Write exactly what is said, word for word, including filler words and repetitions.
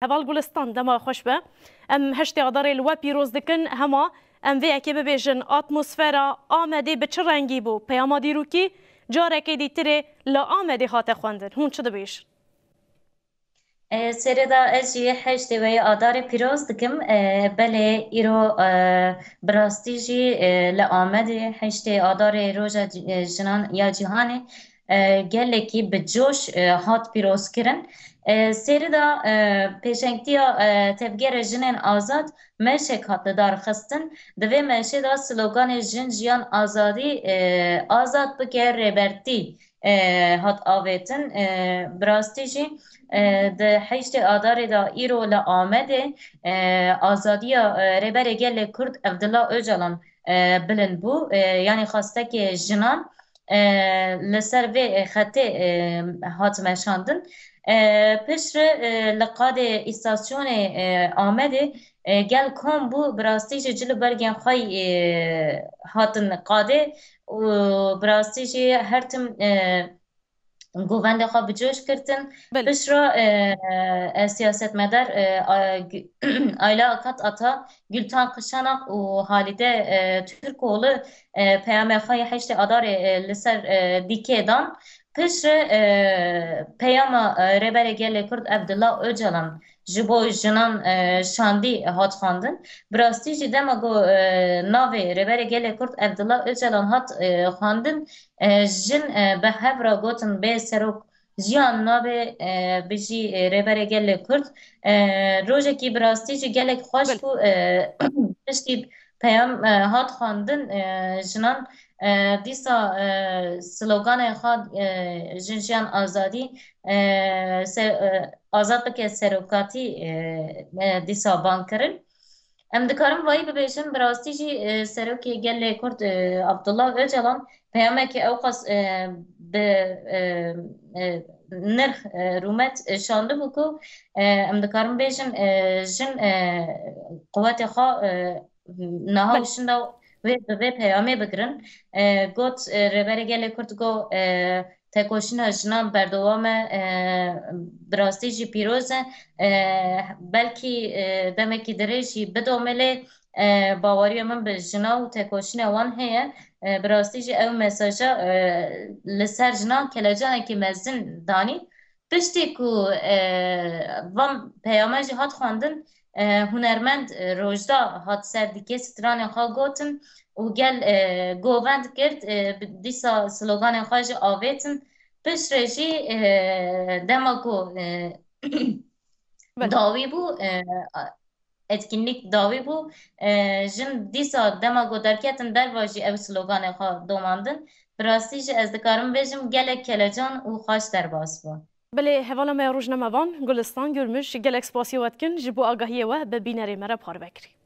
Heval Gulistan, dema xweş be. Em heştê Adarê li we pîroz dikin, hema em vê yekê bibêjin, atmosfera Amedê bi çi rengî bû? Peyama dîrokî carekê dîtirê li Amedê hate xwendin. Hûn çi dibêjin? E, Serê de ez jî heştê weyê Adarê pîroz dikim. E, belê îro, e, bi rastî jî, e, li Amedê heştê Adarê Roja Ci-, e, Jinan ya Cîhanê, e, gelekî bi coş, e, hat pîrozkirin. E, Serê de, e, pêşengtiya, e, Tevgera Jinên Azad meşek hat lidarxistin. Di vê meşê de sloganê Jin, Jiyan, Azadî, e, azad bike rêbertî, e, hat avêtin. E, bi rastî jî, e, di heştê Adarê de îro li Amedê, e, azadiya, e, Rêberê Gelê Kurd Evdila Ocalan, e, bilind bû. E, yanî xwestekê jinan, e, li ser vê, e, xetê, e, hat meşandin. E, piştre, e, li qadê îstasyonê, e, Amedê, e, gel kom bû, bi rastî jî cil û bergên xwe, e, hatin qadê û bi rastî jî her tim, e, govendê xwe bi coş girtin. Belê. Piştre, e, e, siyasetmedar, e, a, Gü-, Ayla Akat Ata, Gültan Kışanak û Halide, e, Türkoğlu, e, peyamê xwe yê heştê Adarê, e, li ser, e, dîkê dan. Piştre, e, peyama, e, Rêberê Gelê Kurd Evdila Ocalan ji bo jinan, e, şandî hat xwendin. Bi rastî jî dema ku, e, navê Rêberê Gelê Kurd Evdila Ocalan hat, e, xwendin, e, jin, e, bi hev re gotin bê serok jiyan nabe, e, bijî, e, Rêberê Gelê Kurd. E, rojekî bi rastî jî gelek xweş bû, e, piştî peyam, e, hat xwendin, e, jinan, e, dîsa, e, sloganê xwe, e, Jin, Jiyan, Azadî, e, se-, e, azad bike serokatî, e, e, dîsa ban kirin. Em dikarin vayî bibêjin, bi rastî jî, e, Serokê Gelê Kurd, e, Abdullah Ocalan peyamekî ewqas, e, bi, e, e, nirx, e, rûmet, e, şandibû ku, e, em dikarin bêjin, e, jin, e, quwetê xwe, e, niha û şinda wê bi vê peyamê bigirin. E, got, e, Rêberê Gelê Kurd got, e, tekoşîna jinan berdewam e, e, bi rastî jî pîroz e. E, belkî, e, demekî dirêj jî bidome lê, e, baweriya min bi jina û tekoşîna wan heye. E, bi rastî jî ew mesaja, e, li ser jinan kelecanekî mezin danî. Piştî ku, e, van peyama jî hat xwendin, e, hunermend, e, Rojda hat ser dîkê stranên xwe gotin û gel, e, govend girt, e, bi-, dîsa sloganên xwe jî avêtin. Piştre jî, e, dema ku, e, Belê. Dawî bû, e, etkinlik dawî bû. E, jin dîsa dema ku derketin derva jî ew sloganê xwe domandin. Bi rastî jî ez dikarim bêjim gelek kelecan û xweş derbas bû. Belê, hevala me ya rojnamevan Gulistan Gurmiş, gelek spasiyê we dikin ji bo agahiyê we, bi bînerê me re parve kirî.